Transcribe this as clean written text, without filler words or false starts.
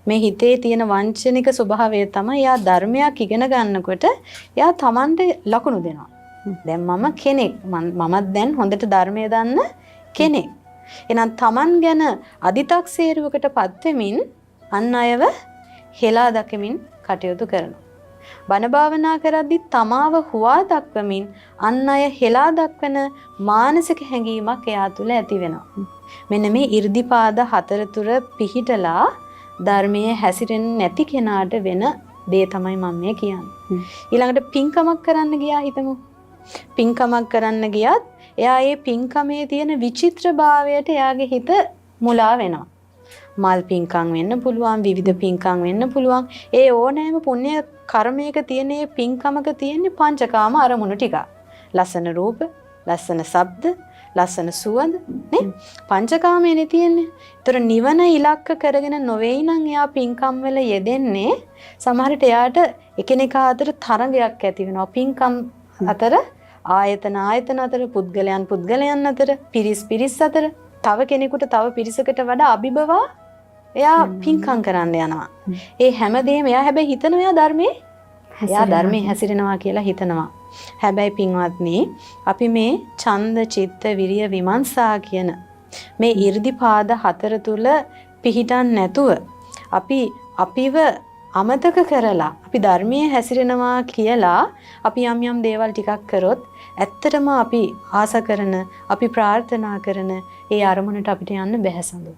මේ හිතේ තියෙන වංචනික ස්වභාවය තමයි එයා ධර්මයක් ඉගෙන ගන්නකොට එයා තමන්ට ලකුණු දෙනවා. දැන් මම කෙනෙක්, මමත් දැන් හොඳට ධර්මය දන්න කෙනෙක්. එහෙනම් තමන් ගැන අදි탁සේරුවකට පත් වෙමින් අන් අයව හෙලා දකමින් කටයුතු කරනවා. බණ භාවනා කරද්දි තමාව හුවා දක්වමින් අන් අය හෙලා දක්වන මානසික හැඟීමක් එයා තුළ ඇති වෙනවා. මෙන්න මේ ඉර්ධිපාද හතර තුර පිහිටලා ධර්මයේ හැසිරෙන්නේ නැති කෙනාට වෙන දේ තමයි මම මේ කියන්නේ. ඊළඟට පින්කමක් කරන්න ගියා හිතමු. පින්කමක් කරන්න ගියත් එයා ඒ පින්කමේ තියෙන විචිත්‍රභාවයට එයාගේ හිත මුලා වෙනවා. මල් පින්කම් වෙන්න පුළුවන්, විවිධ පින්කම් වෙන්න පුළුවන්. ඒ ඕනෑම පුණ්‍ය කර්මයක තියෙන ඒ පින්කමක තියෙන පංචකාම අරමුණු ටික. ලස්සන රූප, ලස්සන ශබ්ද, ලස්සන සුවඳ නේ, පංචකාමයනේ තියෙන්නේ. ඒතර නිවන ඉලක්ක කරගෙන නොවේයි නම් එයා පින්කම් වල යෙදෙන්නේ, සමහර විට එයාට එකිනෙකා අතර තරඟයක් ඇති වෙනවා. පින්කම් අතර, ආයතන ආයතන අතර, පුද්ගලයන් පුද්ගලයන් අතර, පිරිස් පිරිස් අතර, තව කෙනෙකුට තව පිරිසකට වඩා අභිබවා එයා පින්කම් කරන්න යනවා. ඒ හැමදේම එයා හැබැයි හිතනවා එයා ධර්මයේ හැසිරෙනවා කියලා හිතනවා. හැබැයි පින්වත්නි, අපි මේ ඡන්ද, චිත්ත, විරිය, විමර්ශා කියන මේ ඉර්ධිපාද හතර තුල පිහිටන් නැතුව, අපි අපිව අමතක කරලා අපි ධර්මයේ හැසිරෙනවා කියලා අපි යම් යම් දේවල් ටිකක් කරොත්, ඇත්තටම අපි ආස කරන, අපි ප්‍රාර්ථනා කරන ඒ අරමුණට අපිට යන්න බැහැ සඳු.